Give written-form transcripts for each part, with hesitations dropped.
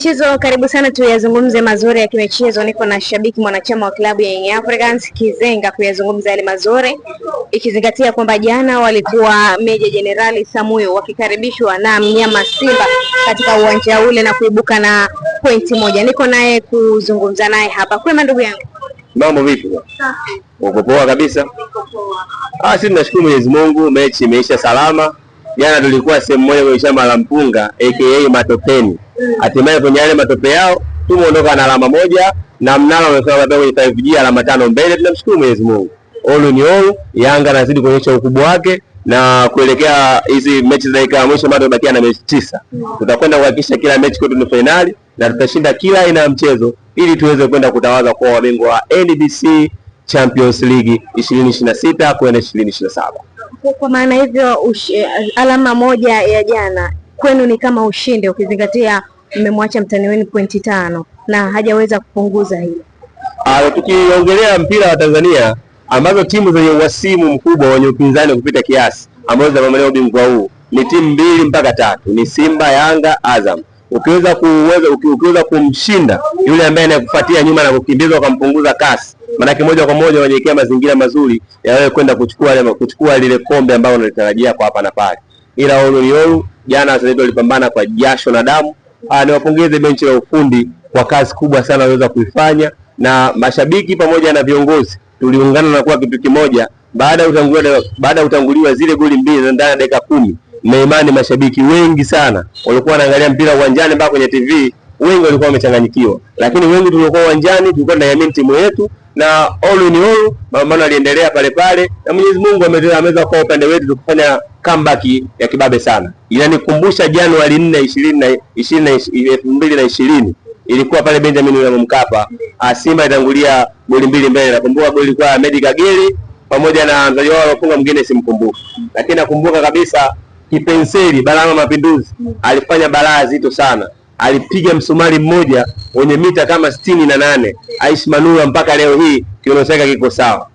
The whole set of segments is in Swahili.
Michezo, karibu sana tuyazungumze mazuri ya kimichezo. Niko na shabiki mwanachama wa klabu ya Young Africans Kizenga kuyazungumza yale mazuri, ikizingatia kwamba jana walikuwa Meja Jenerali Samuyo wakikaribishwa na mnyama Simba katika uwanja ule na kuibuka na pointi moja. Niko naye kuzungumza naye hapa. Kwema ndugu yangu? Mambo vipi bwana? Uko poa kabisa? Ah, sisi tunashukuru Mwenyezi Mungu, mechi imeisha salama. Jana tulikuwa sehemu moja kwenye shamba la mpunga aka Matopeni. Hatimaye kwenye yale matope yao tumeondoka na alama moja na mnara umefika kwenye 5G alama 5 mbele. Tunamshukuru Mwenyezi Mungu. All in all, Yanga anazidi kuonyesha ukubwa wake na kuelekea hizi mechi za dakika ya mwisho bado bakia na mechi 9. Tutakwenda kuhakikisha kila mechi kwetu ni finali na tutashinda kila aina ya mchezo ili tuweze kwenda kutawaza kuwa wabingwa wa NBC Champions League 2026 kwenda 2027. Kwa maana hivyo alama moja ya jana kwenu ni kama ushindi, ukizingatia mmemwacha mtani wenu pointi 5 na hajaweza kupunguza hilo. Tukiongelea mpira wa Tanzania ambazo timu zenye uhasimu mkubwa wenye upinzani kupita kiasi ambazo zinapambania ubingwa huu ni timu 2 mpaka 3, ni Simba, Yanga, Azam. Ukiweza kumshinda yule ambaye anakufuatia nyuma na kukimbiza ukampunguza kasi, maana moja kwa moja unajiwekea mazingira mazuri ya wewe kwenda kuchukua lile kombe ambalo unalitarajia kwa hapa na pale. Ila all, jana wachezaji walipambana kwa jasho na damu. Niwapongeze benchi la ufundi kwa kazi kubwa sana waliweza kuifanya, na mashabiki pamoja na viongozi tuliungana na kuwa kitu kimoja. Baada ya kutanguliwa zile goli 2 ndani ya dakika 10, na imani mashabiki wengi sana walikuwa wanaangalia mpira uwanjani mpaka kwenye TV, wengi walikuwa wamechanganyikiwa, lakini wengi tulikuwa uwanjani tulikuwa tunaiamini timu yetu, na all in all mapambano yaliendelea pale pale, na Mwenyezi Mungu ameweza kwa upande wetu tukufanya comeback ya kibabe sana. Inanikumbusha Januari 4, 2020 ilikuwa pale Benjamin William Mkapa, Simba itangulia goli 2 mbele. Nakumbuka goli kwa Medi Kagere pamoja na mzaji wao aliyofunga mwingine simkumbuki, lakini nakumbuka kabisa kipenseli Balama Mapinduzi alifanya balaa zito sana, alipiga msumari mmoja wenye mita kama 68 Aishi Manula, mpaka leo hii kiuno chake kiko sawa.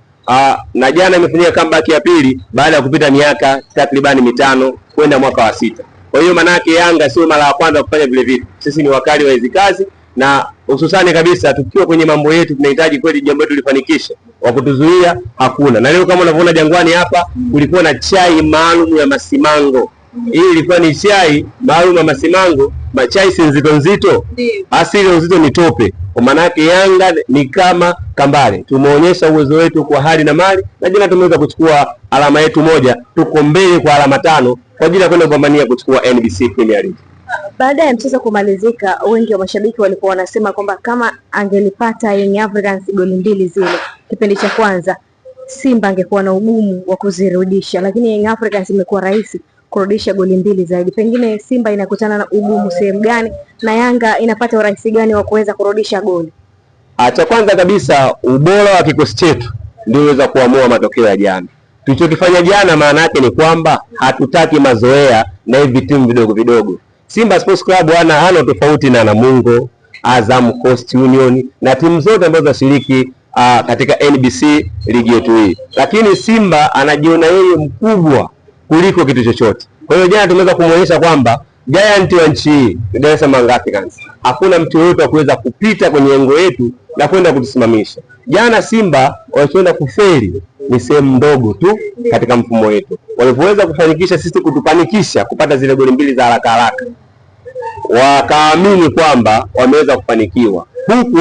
Na jana imefanyika comeback ya pili baada ya kupita miaka takribani 5 kwenda mwaka wa 6. Kwa hiyo manake Yanga sio mara ya kwanza kufanya vile vitu. Sisi ni wakali wa hizi kazi, na hususani kabisa tukiwa kwenye mambo yetu tunahitaji kweli jambo letu lifanikishe, wa kutuzuia hakuna. Na leo kama unavyoona Jangwani hapa kulikuwa na chai maalum ya masimango. Hii ilikuwa ni chai maalum ya masimango, machai si nzito nzito, asili uzito ni tope. Kwa maana yake Yanga ni kama kambale, tumeonyesha uwezo wetu kwa hali na mali, na jana tumeweza kuchukua alama yetu moja, tuko mbele kwa alama 5 kwa ajili ya kwenda kupambania kuchukua NBC Premier League. Baada ya mchezo kumalizika, wengi wa mashabiki walikuwa wanasema kwamba kama angelipata Young Africans goli 2 zile kipindi cha kwanza, Simba angekuwa na ugumu wa kuzirudisha, lakini Young Africans imekuwa rahisi kurudisha goli 2 zaidi. Pengine Simba inakutana na ugumu sehemu gani na Yanga inapata urahisi gani wa kuweza kurudisha goli? Cha kwanza kabisa, ubora wa kikosi chetu ndio uweza kuamua matokeo ya jana. Tulichokifanya jana maana yake ni kwamba hatutaki mazoea na hivi timu vidogo vidogo. Simba Sports Club hana tofauti na Namungo, Azam, Coast Union na timu zote ambazo zinashiriki katika NBC ligi yetu hii. Lakini Simba anajiona yeye mkubwa kuliko kitu chochote. Kwa hiyo jana tumeweza kumuonyesha kwamba giant wa nchi hii Dar es Salaam Africans, hakuna mtu yeyote wa kuweza kupita kwenye engo yetu na kwenda kutusimamisha. Jana Simba walikwenda kufeli ni sehemu ndogo tu katika mfumo wetu. Walipoweza kufanikisha sisi kutupanikisha kupata zile goli 2 za haraka haraka, wakaamini kwamba wameweza kufanikiwa, huku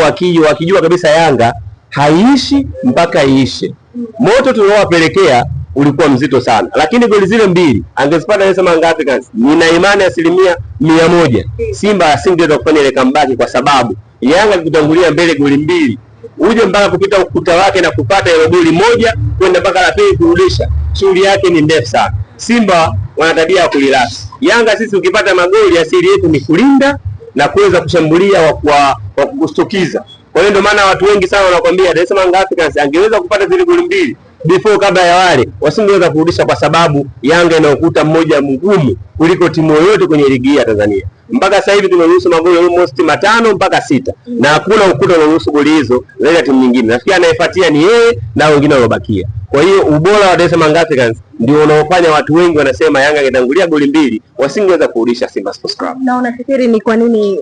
wakijua kabisa Yanga haiishi mpaka iishe. Moto tuliowapelekea ulikuwa mzito sana, lakini goli zile 2 angezipata Dar es Salaam Africans, nina imani 100% Simba asingeweza kufanya ile comeback, kwa sababu Yanga kutangulia mbele goli 2 uje mpaka kupita ukuta wake na kupata ile goli moja kwenda mpaka la pili kurudisha, shughuli yake ni ndefu sana. Simba wana tabia ya kurelax. Yanga sisi ukipata magoli asili yetu ni kulinda na kuweza kushambulia kwa kukustukiza. Kwa hiyo ndio maana watu wengi sana wanakuambia Dar es Salaam Africans angeweza kupata zile goli 2 before kabla ya wale wasingeweza kurudisha, kwa sababu Yanga ina ukuta mmoja mgumu kuliko timu yoyote kwenye ligi ya Tanzania. Mpaka sasa hivi tumeruhusu magoli almost 5 mpaka 6, na hakuna ukuta unaoruhusu goli hizo zaidi ya timu nyingine. Nafikiri anayefuatia ni yeye na wengine waliobakia. Kwa hiyo ubora wa Dar es Salaam Young Africans ndio unaofanya watu wengi wanasema Yanga ingetangulia goli 2 wasingeweza kurudisha Simba Sports Club. Na unafikiri ni kwa nini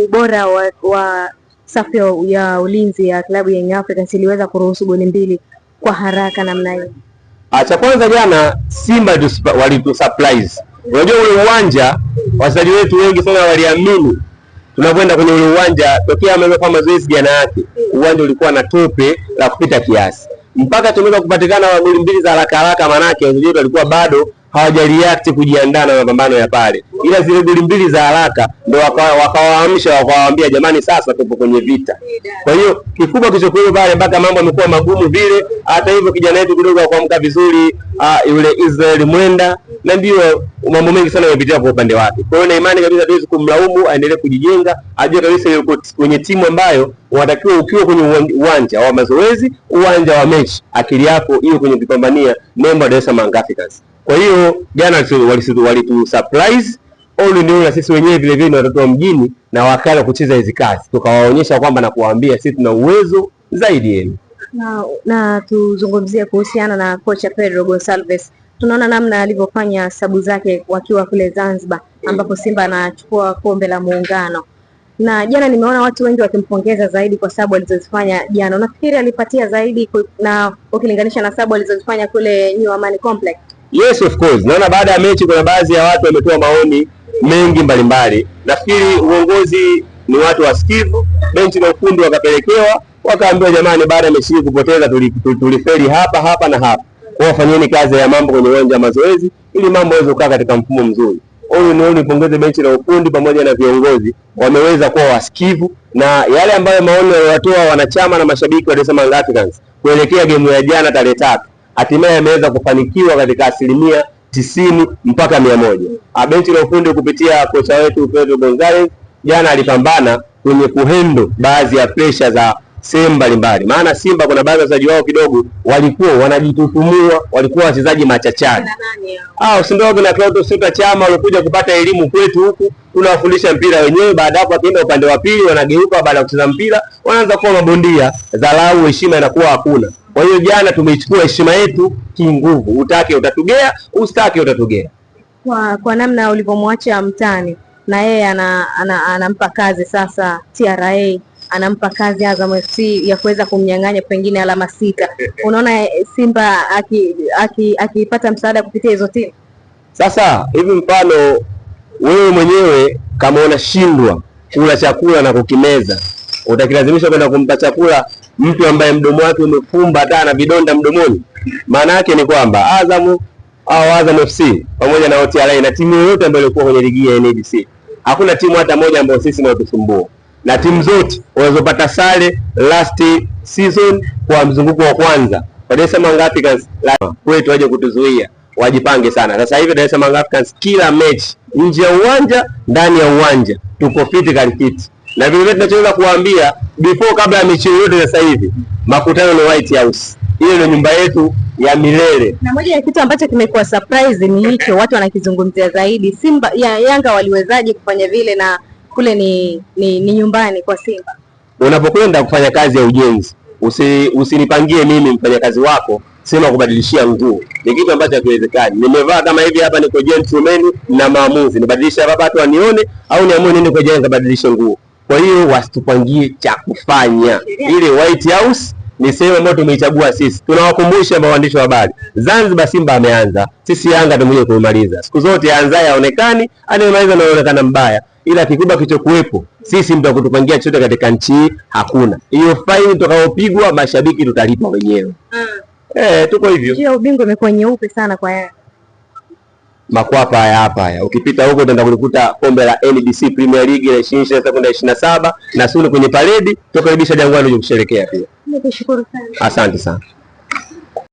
ubora wa safu ya ulinzi ya klabu ya Young Africans iliweza kuruhusu goli 2 kwa haraka namna hiyo? Cha kwanza, jana Simba walitu surprise. Unajua ule uwanja wachezaji wetu wengi sana waliamini tunakwenda kwenye ule uwanja tokea amefanya mazoezi jana yake, uwanja ulikuwa na tope la kupita kiasi mpaka tumeweza kupatikana wa goli 2 za haraka haraka, manake wachezaji wetu walikuwa bado hawajareact kujiandaa na mapambano ya pale, ila zile goli 2 za haraka ndio wakawaamsha, wakawaambia jamani, sasa tupo kwenye vita. Kwa hiyo kikubwa kilichokuwa pale mpaka mambo yamekuwa magumu vile. Hata hivyo kijana wetu kidogo akaamka vizuri, yule Israel Mwenda, na ndio mambo mengi sana yamepitia kwa upande wake. Kwa hiyo na imani kabisa tuwezi kumlaumu, aendelee kujijenga, ajue kabisa yuko kwenye timu ambayo unatakiwa ukiwa kwenye uwanja wa mazoezi, uwanja wa mechi, akili yako iwe kwenye kupambania nembo ya Dar es Salaam Young Africans. Kwa hiyo jana walitu surprise all in all, na sisi wenyewe vile vile ni watoto wa mjini na wakala kucheza hizi kazi, tukawaonyesha kwamba na kuwaambia sisi tuna uwezo zaidi yenu. Na tuzungumzie kuhusiana na kocha Pedro Gonçalves. Tunaona namna alivyofanya sabu zake wakiwa kule Zanzibar ambapo Simba anachukua kombe la Muungano. Na jana nimeona watu wengi wakimpongeza zaidi kwa sababu alizozifanya jana. Unafikiri alipatia zaidi na ukilinganisha na sababu alizozifanya kule New Amani Complex? Yes, of course. Naona baada ya mechi kuna baadhi ya watu wametoa maoni mengi mbalimbali. Nafikiri uongozi ni watu wasikivu, benchi la ufundi wakapelekewa, wakaambiwa jamani, baada ya mechi hii kupoteza tulifeli hapa hapa na hapa. Kwa fanyeni kazi ya mambo kwenye uwanja wa mazoezi ili mambo yaweze kukaa katika mfumo mzuri. Huyu ni nipongeze benchi la ufundi pamoja na viongozi, wameweza kuwa wasikivu na yale ambayo maoni waliotoa wanachama na mashabiki wa Dar es Salaam Young Africans kuelekea gemu ya jana tarehe 3, hatimaye ameweza kufanikiwa katika 90% mpaka 100. Benchi la ufundi kupitia kocha wetu Pedro Gonzalez jana alipambana kwenye kuhendo baadhi ya pressure za sehemu mbalimbali. Maana Simba kuna baadhi ya wachezaji wao kidogo walikuwa wanajitutumua, walikuwa wachezaji machachari. Si ndio kuna Clatous Chota Chama walikuja kupata elimu kwetu huku, tunawafundisha mpira wenyewe, baada hapo wakienda upande wa pili wanageuka, baada ya kucheza mpira wanaanza kuwa mabondia, dharau, heshima inakuwa hakuna. Kwa hiyo jana tumeichukua heshima yetu kinguvu, utake utatugea, usitake utatugea. Kwa namna ulivyomwacha mtani na yeye anampa kazi sasa TRA, anampa kazi Azam FC ya kuweza kumnyang'anya pengine alama 6. Unaona Simba akipata msaada kupitia hizo timu? Sasa hivi mfano wewe mwenyewe kama unashindwa kula chakula na kukimeza, utakilazimisha kwenda kumpa chakula mtu ambaye mdomo wake umefumba hata na vidonda mdomoni? Maana yake ni kwamba Azam au Azam FC pamoja na OTRA na timu yoyote ambayo ilikuwa kwenye ligi ya NBC, hakuna timu hata moja ambayo sisi inatusumbua, na timu zote wanazopata sare last season kwa mzunguko wa kwanza Dar es Salaam Africans kwetu waje kutuzuia, wajipange sana. Sasa hivi Dar es Salaam Africans kila mechi nje ya uwanja, ndani ya uwanja tuko fiti kalifiti. Na vile vile tunachoweza kuwaambia before, kabla ya mechi yoyote sasa hivi makutano ni White House. Hiyo ndio nyumba yetu ya milele. Na moja ya kitu ambacho kimekuwa surprise ni hicho, watu wanakizungumzia zaidi. Simba ya Yanga waliwezaje kufanya vile, na kule ni nyumbani kwa Simba? Unapokwenda kufanya kazi ya ujenzi, usinipangie mimi mfanyakazi wako sema kubadilishia nguo. Ni kitu ambacho hakiwezekani. Nimevaa kama hivi hapa, niko gentleman na maamuzi. Nibadilishe hapa watu wanione au niamue nini kwa jenga badilishe nguo. Kwa hiyo wasitupangie cha kufanya. Ile White House ni sehemu ambayo tumeichagua sisi. Tunawakumbusha waandishi wa habari, Zanzibar Simba ameanza, sisi Yanga tumekuja kuimaliza. Siku zote anzaye haonekani, anayemaliza anaonekana mbaya. Ila kikubwa kilichokuwepo, sisi mtu akutupangia chochote katika nchi hii hakuna. Hiyo faini tutakayopigwa mashabiki tutalipa wenyewe. Tuko hivyo. Hiyo ubingwa imekuwa nyeupe sana kwa Yanga. Makwapa haya hapa haya. Ukipita huko utaenda kulikuta kombe la NBC Premier League la 2026 kwenda 27 na suni kwenye paredi tukaribisha Jangwani uje kusherehekea pia. Nikushukuru sana. Asante sana.